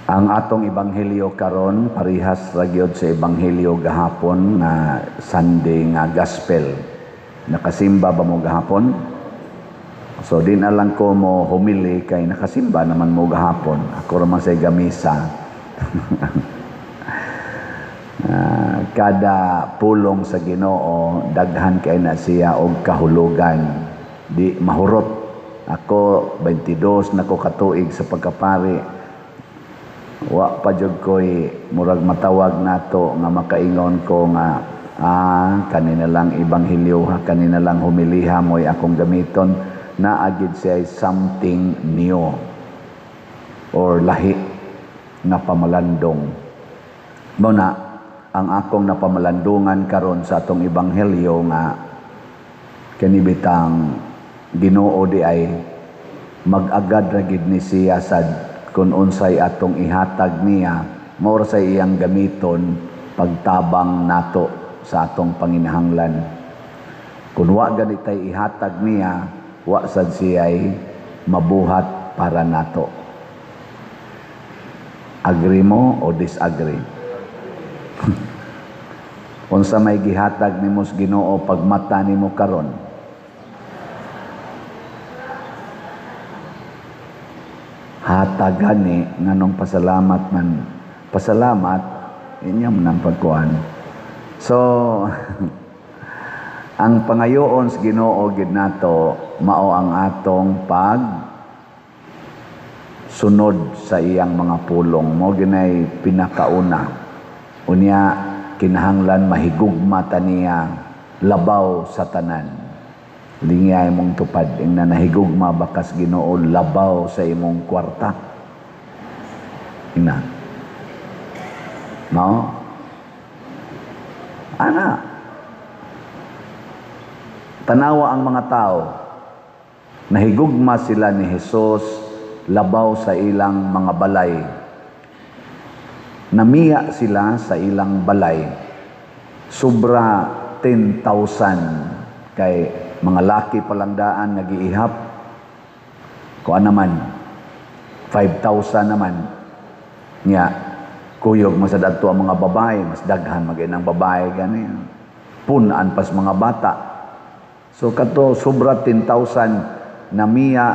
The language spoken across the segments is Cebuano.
Ang atong ebanghelyo karon parihas ra gyud sa ebanghelyo gahapon nga Sunday nga Gospel. Nakasimba ba mo gahapon? So di na lang ko mo humili kay nakasimba naman mo gahapon. Ako ra man say gamisa. Kada pulong sa Ginoo daghan kay na siya og kahulugan. Di mahurot. Ako 22 na ko katuig sa pagkapari. Wa pa jud ko'y murag matawag nato nga makaingon ko nga kanina lang ebanghelyo ha, kanina lang humiliha mo'y akong gamiton, naa gid siya something new or lahi nga pamalandong. Mao na ang akong napamalandungan karon sa atong ebanghelyo nga kani bitang Ginoo di ay mag-agad ra gid ni siya sad kung unsay atong ihatag niya, mao ra say iyang gamiton pagtabang nato sa atong panginahanglan. Kung wa gani tay ihatag niya, wa sad siya'y mabuhat para nato. Agree mo o disagree? Unsa may gihatag nimo sa Ginoo pagmata nimo karon? Hatag gani nganong pasalamat man? Pasalamat inyo man ang pagkuan. So ang pangayoon sa Ginoo gid nato mao ang atong pag sunod sa iyang mga pulong. Mo ginay pinakauna. Unya kinahanglan mahigugma ta niya labaw sa tanan. Lingya imong tupad ing na nahigugma bakas Ginoo labaw sa imong kwarta. Ina. No? Ana. Tanawa ang mga tao. Nahigugma sila ni Jesus labaw sa ilang mga balay. Namiya sila sa ilang balay. Sobra 10,000 kay mga laki palang daan nagiihap. Kuan naman, 5,000 naman. Nya, kuyog mo sa dadto ang mga babae, mas daghan magin ang babae gani. Punan pas mga bata. So kato sobra 10,000 namiya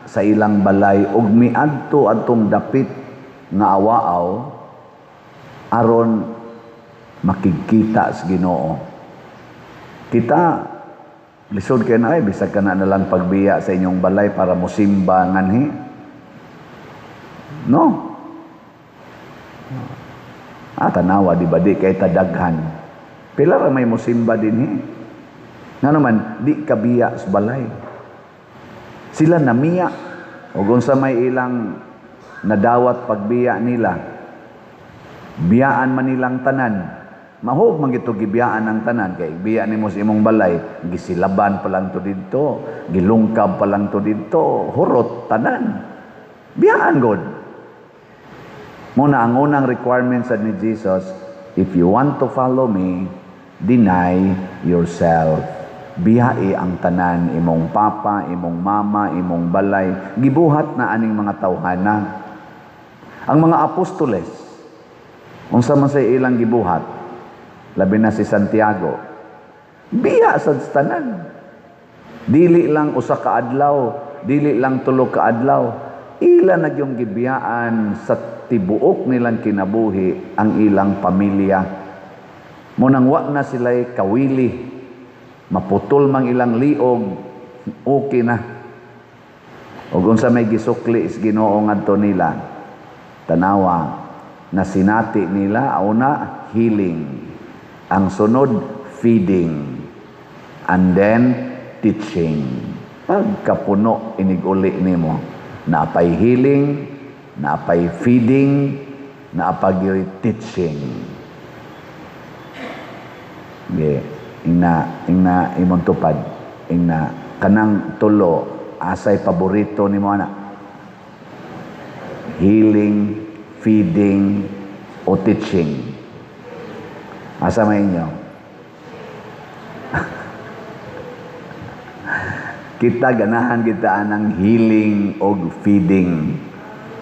sa ilang balay ug miadto adtong dapit nga awaaw aron makigkita sa Ginoo. Kita lisod kay na ay bisag ka na lang pagbiya sa inyong balay para mosimba nganhi. No? Tanawa di ba di kay tadaghan. Pila ra may mosimba dinhi. Nga naman di kabiya sa balay. Sila namiya og unsa may ilang nadawat pagbiya nila. Biyaan man nilang tanan. Mahog man gito gibiyaan ang tanan kay biya nimo sa imong balay, gisilaban pa lang to didto, gilungkab pa lang to didto, hurot tanan. Biyaan god. Muna ang unang requirement sa ni Jesus, if you want to follow me, deny yourself. Biyai ang tanan, imong papa, imong mama, imong balay, gibuhat na aning mga tawhana. Ang mga apostoles, unsa man say ilang gibuhat, labi na si Santiago, biya sa tanan. Dili lang usa ka adlaw, dili lang tulo ka adlaw, ila na gyung gibiyaan sa tibuok nilang kinabuhi ang ilang pamilya. Munang wa na sila'y kawili, maputol mang ilang liog, okay na. Og unsa may gisukli is Ginoo ngadto nila, tanawa na sinati nila, una healing, ang sunod feeding, and then teaching. Pagkapuno iniguli nimo, napay healing, napay feeding, napay teaching. Okay. Ingna, ingna imong tupad, ingna kanang tulo asay paborito nimo ana? Healing, feeding, o teaching? Asa may inyo? Kita ganahan kita anang healing og feeding.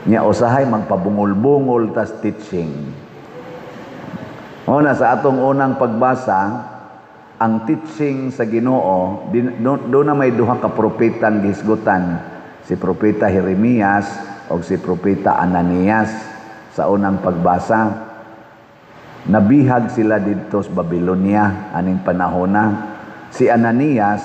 Nya usahay magpabungol-bungol tas teaching. Una sa atong unang pagbasa, ang teaching sa Ginoo, do na may duha ka propetang gihisgutan, si Propeta Jeremias o si Propeta Ananias sa unang pagbasa. Nabihag sila didto sa Babylonia aning panahona. Si Ananias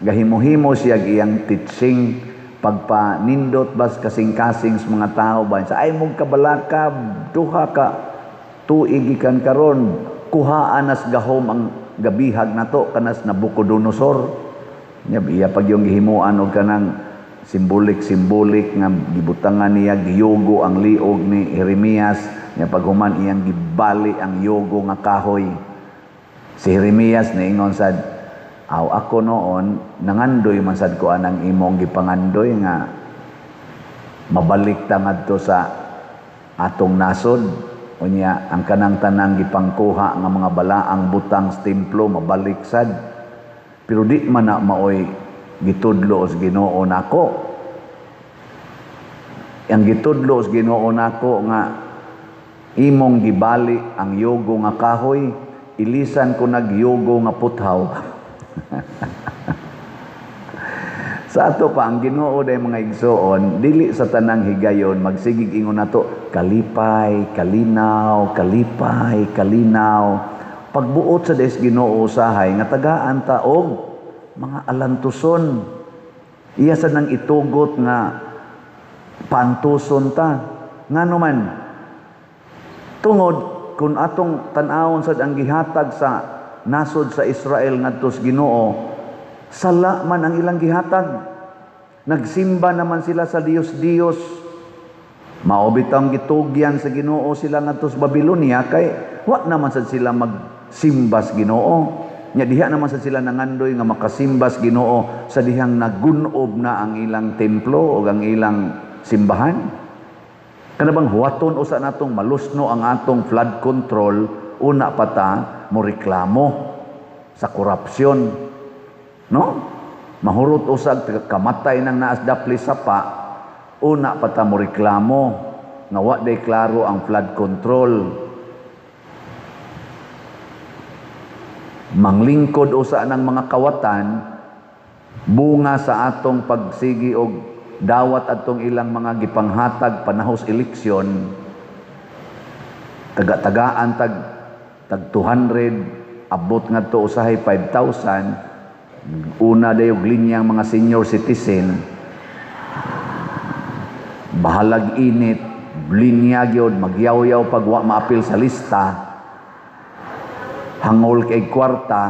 gahimo-himo siya iyang teaching, pagpanindot bas kasing-kasing sa mga tao ba sa ay mong kabalaka, duha ka tuig gikan karon kuhaan nas gahom ang gabihag nato kanas Nabucodonosor. Nya iya pag yung gihimuan og kanang simbolik-simbolik nga gibutangan niya giyugo ang liog ni Jeremias. Nya paghuman iyang gibali ang yugo nga kahoy. Si Jeremias niingon sad, "Aw, ako noon nangandoy man sad ko anang imong gipangandoy nga mabalik ta ngadto sa atong nasod. Unya ang kanang tanang gipangkuha nga mga balaang butang sa templo mabalik sad. Pero di man na maoy gitudlo sa Ginoo nako. Ang gitudlo sa Ginoo nako nga imong gibali ang yugo nga kahoy, ilisan ko nagyugo nga puthaw." Sa ato pa ang Ginoo day mga igsoon, dili sa tanang higayon magsigig ingon nato kalipay, kalinaw, kalipay, kalinaw. Pagbuot sa des Ginoo usahay nga tagaan ta og mga alantuson. Iya sa nang itugot nga pantuson ta. Ngano man tungod kung atong tan-awon sad ang gihatag sa nasod sa Israel ngadto sa Ginoo, sala man ang ilang gihatag. Nagsimba naman sila sa Dios-Dios. Mao bitawng gitugyan sa Ginoo sila ngadto sa Babylonia kay wa naman sad sila magsimba sa Ginoo. Nya diha naman sad sila nangandoy nga makasimba sa Ginoo sa dihang nagunob na ang ilang templo o ang ilang simbahan. Kana bang huwaton usa natong malusno ang atong flood control, una pa ta mo reklamo sa korupsyon. No? Mahurot usag kamatay nang naas dapli sapa, una pa ta mo reklamo nga wa day klaro ang flood control. Manglingkod usa ng mga kawatan bunga sa atong pagsigi og dawat atong ilang mga gipanghatag panahos eleksyon, taga-tagaan tag tag 200 abot ngadto usahay 5,000. Una dayog linyang mga senior citizen, bahalag init, linya gyud, magyawyaw pag wa maapil sa lista, hangol kay kwarta.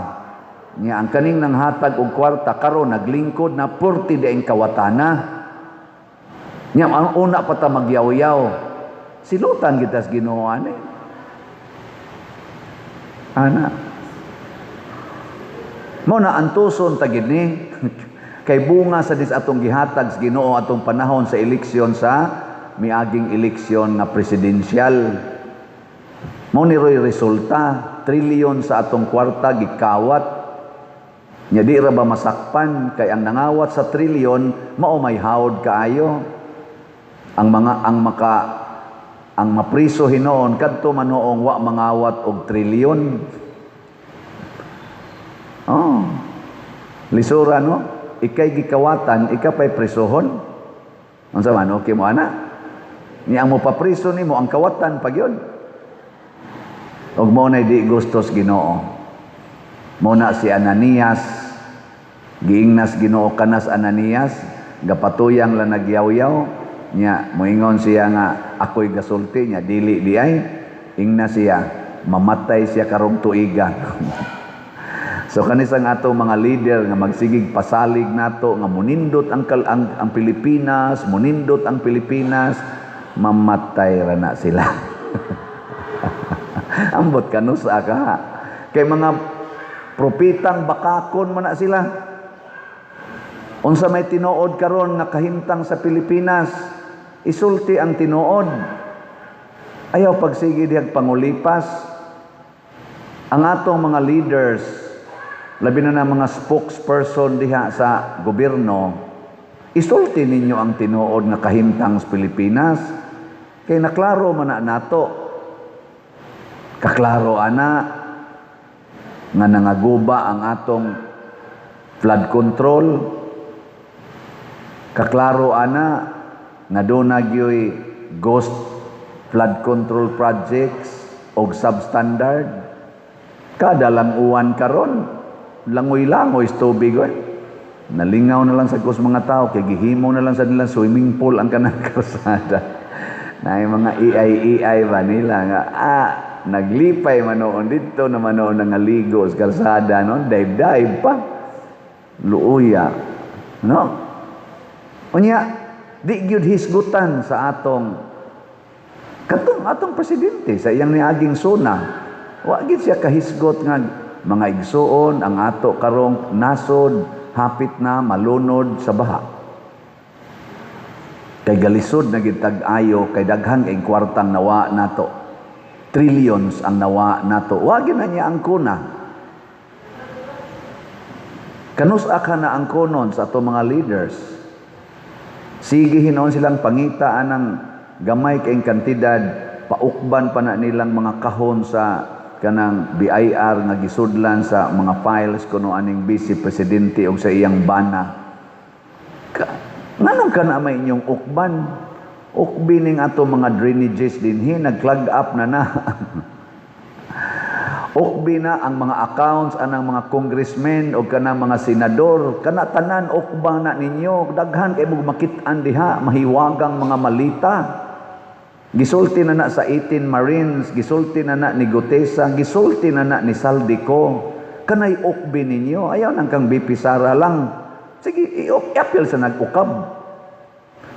Nya ang kaning nanghatag og kwarta karon naglingkod na 40 daing kawatana. Nya ang una pa ta magyawyaw, silutan kita sa Ginoo ani. Ana. Mao na antuson ta gid ni kay bunga sa dis atong gihatag sa Ginoo atong panahon sa eleksyon sa miaging eleksyon nga presidensyal. Mao ni roy resulta, trilyon sa atong kwarta gikawat. Nya di ra ba masakpan kay ang nangawat sa trilyon mao may hawod kaayo. Ang mga ang maka ang mapriso hinoon kadto manoong wa mangawat og trilyon. Oh. Lisura no? Ikay gikawatan, ika pa'y prisohon. Unsa man okay mo ana? Ni ang mopapriso nimo ang kawatan pag yun. Og mao na di gustos Ginoo. Mao na si Ananias, giingnas Ginoo kanas Ananias, gapatuyang lang nagyaw-yaw. Nya moingon siya nga ako'y gasulti, nya dili di ay ingna siya, mamatay siya karong tuiga. So kanis ang ato mga leader nga magsigig pasalig nato nga munindot ang Pilipinas, munindot ang Pilipinas, mamatay ra na sila. Ambot kanusa ka. Kay mga propetang bakakon man na sila. Unsa may tinuod karon nga kahimtang sa Pilipinas, isulti ang tinuod. Ayaw pagsige dihag pangulipas. Ang atong mga leaders, labi na na mga spokesperson diha sa gobyerno, isulti ninyo ang tinuod nga kahimtang sa Pilipinas. Kay naklaro man na nato. Kaklaro ana nga nangaguba ang atong flood control. Kaklaro ana nga duna gyoy ghost flood control projects og substandard. Kada lang uwan karon, langoy-langoy sa tubig oy. Nalingaw na lang sa kus mga tao kay gihimo na lang sa nilang swimming pool ang kanang kalsada. Na mga EI-EI ba nila nga naglipay manoon dito na manoon nga ligo sa kalsada, no, dive-dive pa. Luuya. No? Unya, di gyud hisgutan sa atong katong atong presidente sa iyang niaging SONA. Wa gyud siya kahisgot nga, "Mga igsuon, ang ato karong nasod hapit na malunod sa baha. Kay galisod na gid tag-ayo kay daghan kay kwartang nawa nato. Trillions ang nawa nato." Wa gyud na niya ang kuna. Kanus-a ka na ang kunon sa ato mga leaders? Sige hinuon silang pangita anang gamay kay kantidad, paukban pa na nilang mga kahon sa kanang BIR nga gisudlan sa mga files kuno aning vice presidente og sa iyang bana. Nganong ka na may inyong ukban? Ukbi ning ato mga drainages dinhi, nag-clog up na na. Ukbi na ang mga accounts anang mga congressmen o kanang mga senador, kana tanan ukba na ninyo. Daghan kay mo makit-an diha, mahiwagang mga malita. Gisulti na na sa 18 Marines, gisulti na na ni Guteza, gisulti na na ni Zaldy Co. Kanay ukbi ninyo, ayaw nang kang BP Sara lang. Sige, i-appeal sa nag-ukab.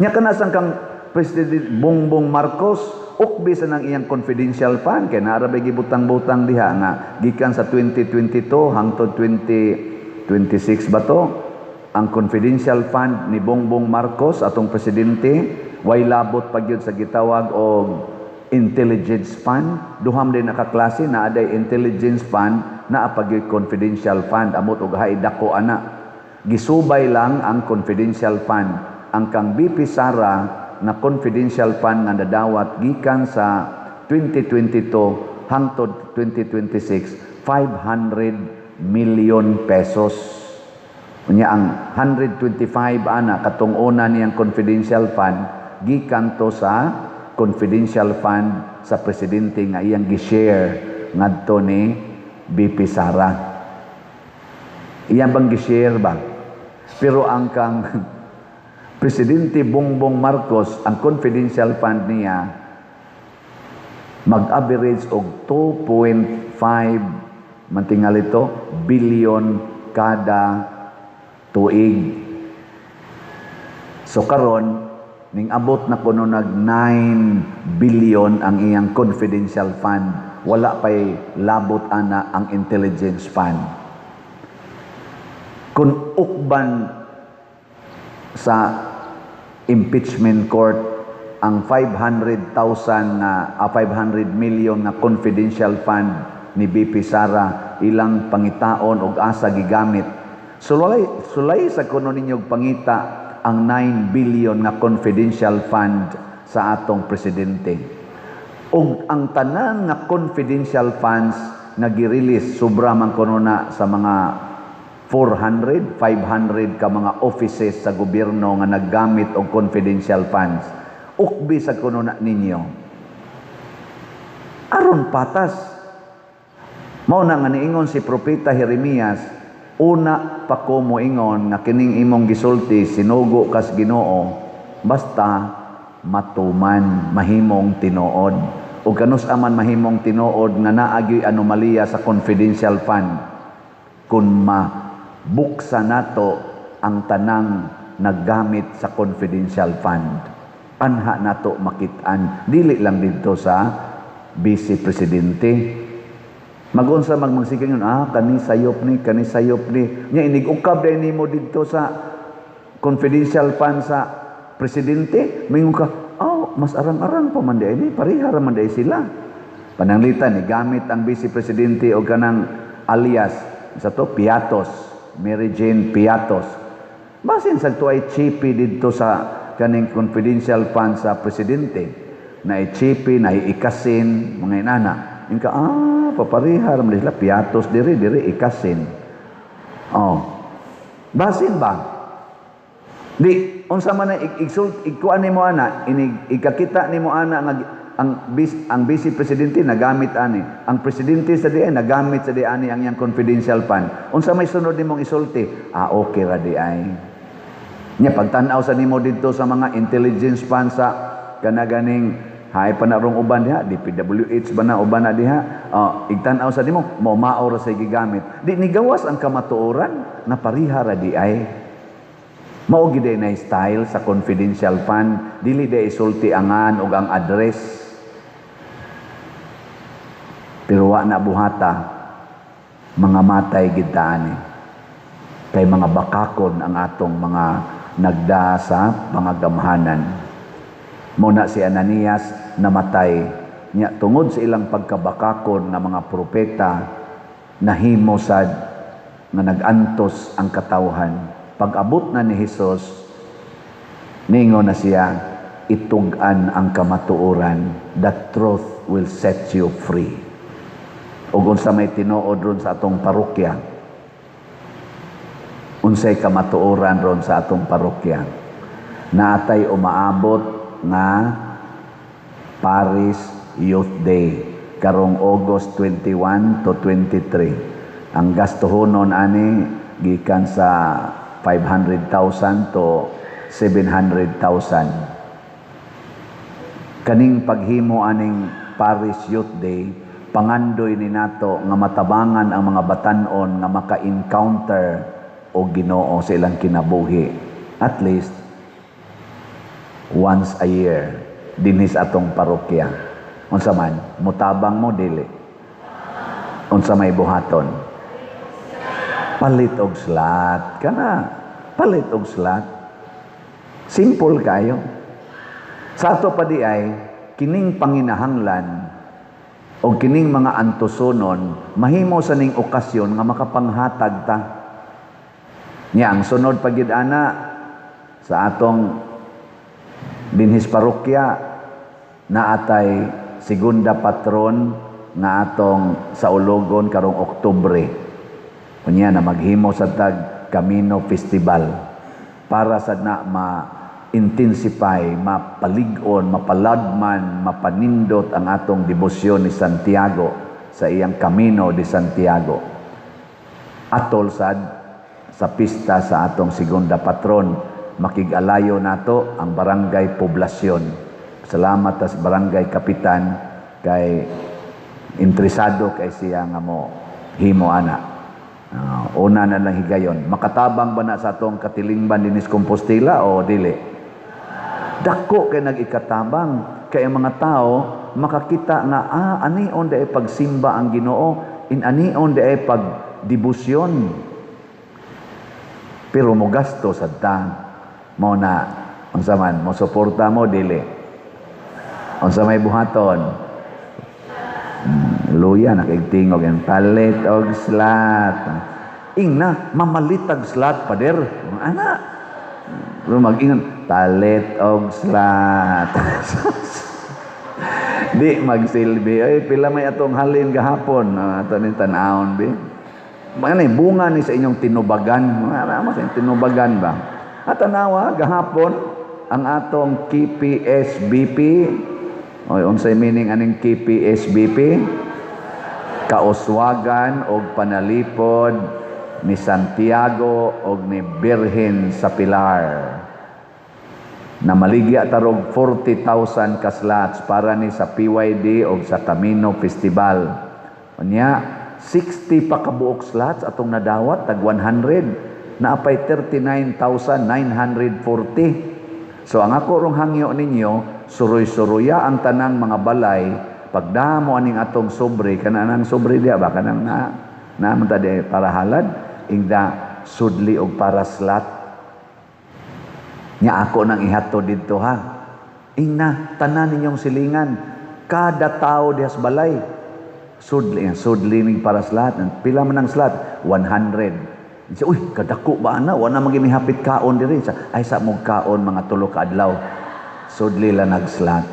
Nya kanasang kang President Bongbong Marcos, ukbi sa nang iyang confidential fund kay naa ra bay gibutang-butang diha nga gikan sa 2022 hangtod 2026 ba to, ang confidential fund ni Bongbong Marcos, atong presidente, way labot pa gyud sa gitawag og intelligence fund. Duham din nakaklase na aday intelligence fund, naa pa gyud confidential fund. Amot og hay dako ana, gisubay lang ang confidential fund. Ang kang BP Sara na confidential fund nga nadawat gikan sa 2022 hangtod 2026, ₱500 million. Unya ang 125 ana katong una niyang confidential fund, gikan to sa confidential fund sa presidente nga iyang gi-share ngadto ni BP Sara. Iyang bang gi-share ba? Pero ang kang Presidente Bongbong Marcos, ang confidential fund niya mag-average og 2.5 mantingal ito billion kada tuig. So karon ning abot na kuno nag 9 billion ang iyang confidential fund. Wala pay labot ana ang intelligence fund. Kung ukban sa impeachment court ang 500,000 na 500 million na confidential fund ni BP Sara, ilang pangitaon og asa gigamit. Sulay sulay sa kuno ninyo pangita ang 9 billion nga confidential fund sa atong presidente. Ug ang tanan nga confidential funds nga gi-release, sobra man kuno na sa mga 400, 500 ka mga offices sa gobyerno nga naggamit og confidential funds. Ukbi sa kuno na ninyo. Aron patas. Mao na nga niingon si Propeta Jeremias, "Una pa ko moingon nga kining imong gisulti sinugo kas Ginoo, basta matuman, mahimong tinuod." Ug kanus aman mahimong tinuod nga naa gyoy anomalya sa confidential fund kun mabuksa nato ang tanang naggamit sa confidential fund? Anha nato makit-an, dili lang didto sa vice presidente. Magunsa magmagsiking yun, kani sayop ni, kani sayop ni. Nya inig-ukab dahil nimo didto sa confidential fund sa presidente, mingon ka, "Oh, mas arang-arang pa man di ni, pareha ra man di sila." Pananglitan, ni gamit ang vice presidente o kanang alias, sa to, Piatos, Mary Jane Piatos. Basin sa to ay chippy didto sa kaning confidential fund sa presidente. Naay chippy, naay ikasin, mga inana. Yung ka, papareha ra man sila, Piattos diri, diri, ikasin. Oh. Basin ba? Di, unsa man na igsult, ikuan nimo ana, inig ikakita nimo ana nga ang vice presidente nagamit ani, ang presidente sa diay nagamit sa di ani ang iyang confidential fund. Unsa may sunod nimong isulti? Ah, okay ra di ay. Nya pagtan-aw sa nimo didto sa mga intelligence fund sa kana ganing hay pa na rong uban diha, DPWH ba na uban na diha? Oh, igtan-aw sa nimo, mao mao ra sa gigamit. Di nigawas ang kamatuoran na pareha ra di ay. Mao gid na style sa confidential fund, dili di isulti angan og ang address. Pero wa na buhata, mga matay gid ta ani. Kay mga bakakon ang atong mga nagda sa mga gamhanan. Muna si Ananias namatay nya tungod sa ilang pagkabakakon nga mga propeta, nahimo sad nga nag-antos ang katawhan. Pag-abot na ni Hesus, ningon na siya, "Itug-an ang kamatuoran, the truth will set you free." Ug unsa may tinuod ron sa atong parokya? Unsay kamatuoran ron sa atong parokya? Naatay umaabot nga Parish Youth Day karong August 21 to 23. Ang gastohonon ani gikan sa 500,000 to 700,000. Kaning paghimo aning Parish Youth Day, pangandoy ni nato nga matabangan ang mga batan-on nga maka-encounter og Ginoo sa ilang kinabuhi at least once a year dinhi sa atong parokya. Unsa man, mutabang mo, dili? Unsa may buhaton? Palit og slot kana, palit og slot. Simple kayo. Sa ato pa di ay kining panginahanglan o kining mga antusonon, mahimo sa ning okasyon nga makapanghatag ta. Nya ang sunod pa gid ana sa atong dinhis parokya, naatay segunda patron nga atong saulogon karong Oktubre. Unya na maghimo sa tag Camino Festival para sa na ma-intensify, mapalig-on, mapaladman, mapanindot ang atong debosyon ni Santiago sa iyang Camino de Santiago. Atol sad sa pista sa atong segunda patron, makig-alayo nato ang barangay poblasyon. Salamat tas barangay kapitan kay interesado kay siya nga mo himo ana. Una na lang higayon. Makatabang ba na sa atong katilingban dinis Compostela o dili? Dako kay nag-ikatabang kay ang mga tao makakita nga anion diay pagsimba ang Ginoo, in anion diay pagdebosyon. Pero mo gasto sad ta. Mao na unsa man, mo suporta mo, dili? Unsa may buhaton? Luya nakigtingog ang palit og slot. Ingna mamalitag slot, pader. Ana. Pero mag-ingon, palit og slot. Di magsilbi. Ay, pila may atong halin gahapon. Ato ni tan-awon bi. Mga ni bunga ni sa inyong tinubagan. Mga mo sa inyong tinubagan ba? At tanawa gahapon ang atong KPSBP. Oy, unsay meaning aning KPSBP? Kauswagan og panalipod ni Santiago og ni Birhen sa Pilar. Namaligya tarog 40,000 ka slots para ni sa PYD og sa Camino Festival. Unya, 60 pa kabuok slots atong nadawat, tag 100 naapay 39,940. So ang ako rong hangyo ninyo, suroy-suroya ang tanang mga balay pagdamo aning atong sobre, kanang sobre diya ba, kanang na na man ta di para halad, ingda sudli og para slot. Nya ako nang ihatod didto ha. Ingna tanan ninyong silingan, kada tao diha sa balay sudli, sudli ning para slot. Pila man ang slot? 100. Siya, "Uy, kadako ba ana? Wala man hapit kaon diri." Sa ay sa mong kaon mga 3 ka adlaw. Sudli lang nag-slot.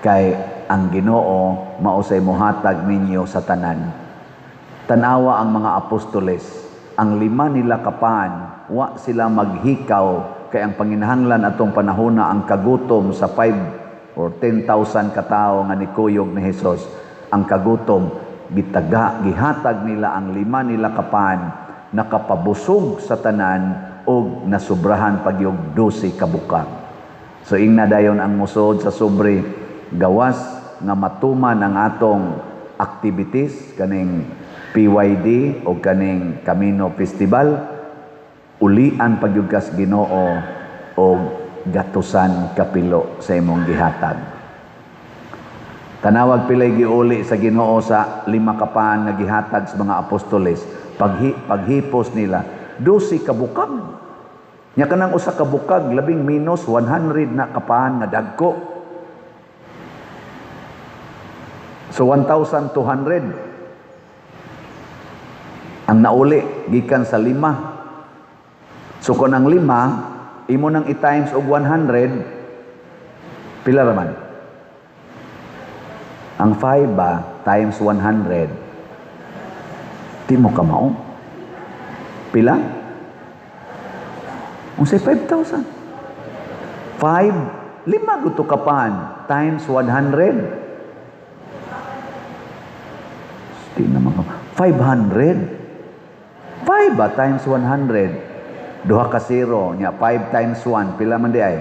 Kay ang Ginoo mao say mohatag ninyo sa tanan. Tanawa ang mga apostoles, ang lima nila ka pan, wa sila maghikaw kay ang panginahanglan atong panahona ang kagutom sa 5 or 10,000 katao nga nikuyog ni Hesus. Ang kagutom gitaga, gihatag nila ang lima nila ka pan, nakapabusog sa tanan og nasubrahan pagyog 12 ka bukag. So ingna dayon ang musod sa sobre, gawas nga matuman ang atong activities kaning PYD o kaning Camino Festival, ulian pagyud kas Ginoo og gatusan kapilo sa imong gihatag. Tanawag pilay giuli sa Ginoo sa lima ka pan nga gihatag sa mga apostoles. Paghipos nila, 12 ka bukag. Nya kanang usa ka bukag labing minus 100 na kapan nga dagko. So 1,200 ang nauli gikan sa lima. So kung ang lima imo nang i-times og 100, pila raman? Ang 5 ba times 100? Di mo kamao. Pila? Unsay 5,000? 5, lima guto kapan times 100. Di naman ka. 500. 5 ba times 100? Duha ka zero. Nya 5 times 1. Pila man di ay?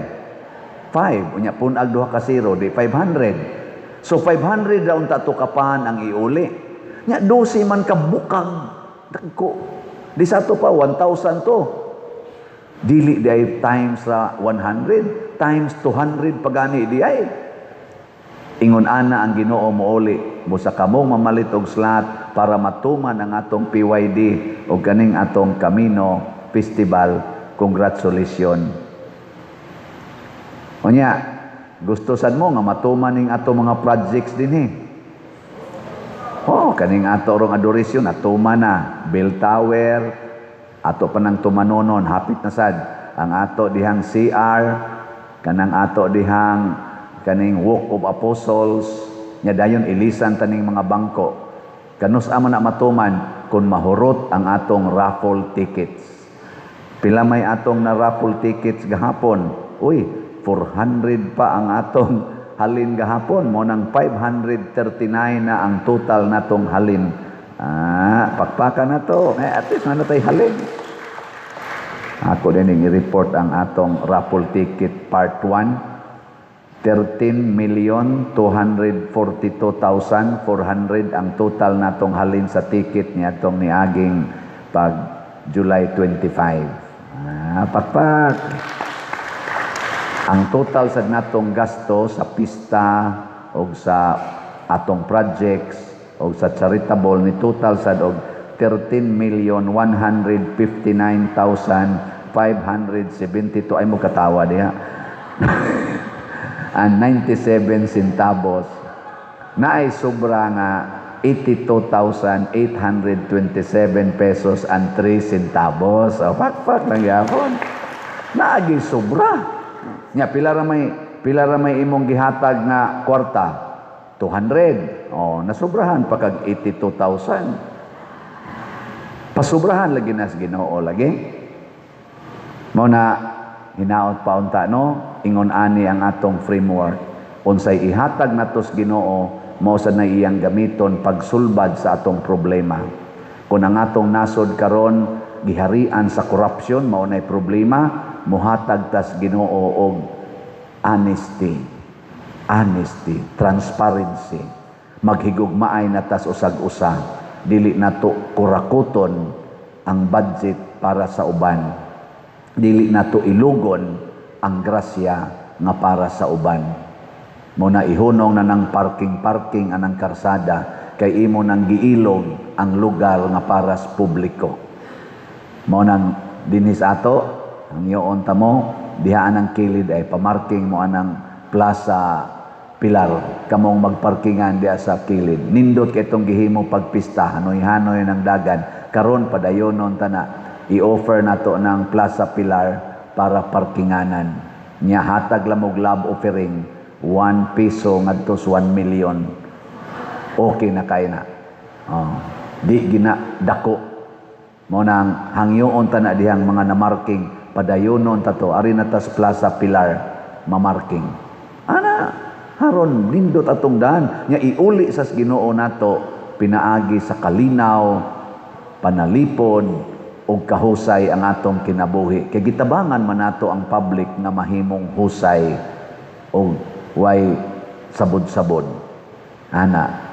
5. Nya punag duha ka zero. Di 500. So 500 daw unta to kapan ang iuli. Nya 12 man ka bukag. Dagko. Di sa to pa 1,000 to. Dili di ay times sa 100, times 200 pagani di ay. Ingon ana ang Ginoo mouli busa kamong mamalit og slot para matuman ang atong PYD o kaning atong Camino Festival. Congratulations. Unya, gusto sad mo nga matuman ning atong mga projects dinhi. Oh, kaning ato rong adoration natuman na. Bell Tower, ato pa nang tumanonon, hapit na sad. Ang ato dihang CR, kanang ato dihang kaning Walk of Apostles, nya dayon ilisan taning mga bangko. Kanus amo na matuman kung mahurot ang atong raffle tickets. Pila may atong na raffle tickets gahapon? Uy, 400 pa ang atong halin gahapon. Mo nang 539 na ang total natong halin. Pakpakan na to. At least na natay halin. Ako din ing i-report ang atong raffle ticket part 1. 13,242,400 ang total natong halin sa ticket niya atong niaging pag July 25. Pakpak. Ang total sa natong gasto sa pista o sa atong projects o sa charitable ni total sad og 13,159,572, ay mo katawa diha, and 97 centavos. Naay sobra nga 82,827 pesos and 3 centavos. O, pakpak lang yapon. Naagi sobra. Nya pila ra may imong gihatag nga kwarta? 200. O, nasubrahan pa kag 82,000. Pasubrahan lagi nas Ginoo lagi. Mao na hinaot pa unta no, ingon ani ang atong framework. Unsay ihatag natos Ginoo, mao sad na iyang gamiton pagsulbad sa atong problema. Kung ang atong nasod karon giharian sa corruption, mao nay problema, mohatag tas Ginoo og honesty. Honesty, transparency. Maghigugmaay na tas usag-usa. Dili nato kurakuton ang budget para sa uban. Dili nato ilugon ang grasya nga para sa uban. Mo na ihunong na ng parking-parking anang karsada kay imo nang giilog ang lugar nga para sa publiko. Mo nang dinis ato ang yoon tamo diha anang kilid ay pamarking mo anang Plaza Pilar, kamong magparkingan diha sa kilid. Nindot kay itong gihimo pagpista, hanoy-hanoy ng dagan. Karon padayonon tana, i-offer nato ng Plaza Pilar para parkinganan. Nya hatag lamog love offering, 1 piso ngadto sa 1 million. Okay na kay na. Oh, di gina dako. Mao nang hangyoon ta na dihang mga namarking, padayonon ta to, ari na tas Plaza Pilar mamarking. Ana, haron nindot atong daan nya iuli sa Ginoo nato pinaagi sa kalinaw, panalipod ug kahusay ang atong kinabuhi. Kay gitabangan man nato ang public nga mahimong husay ug way sabod-sabod. Ana.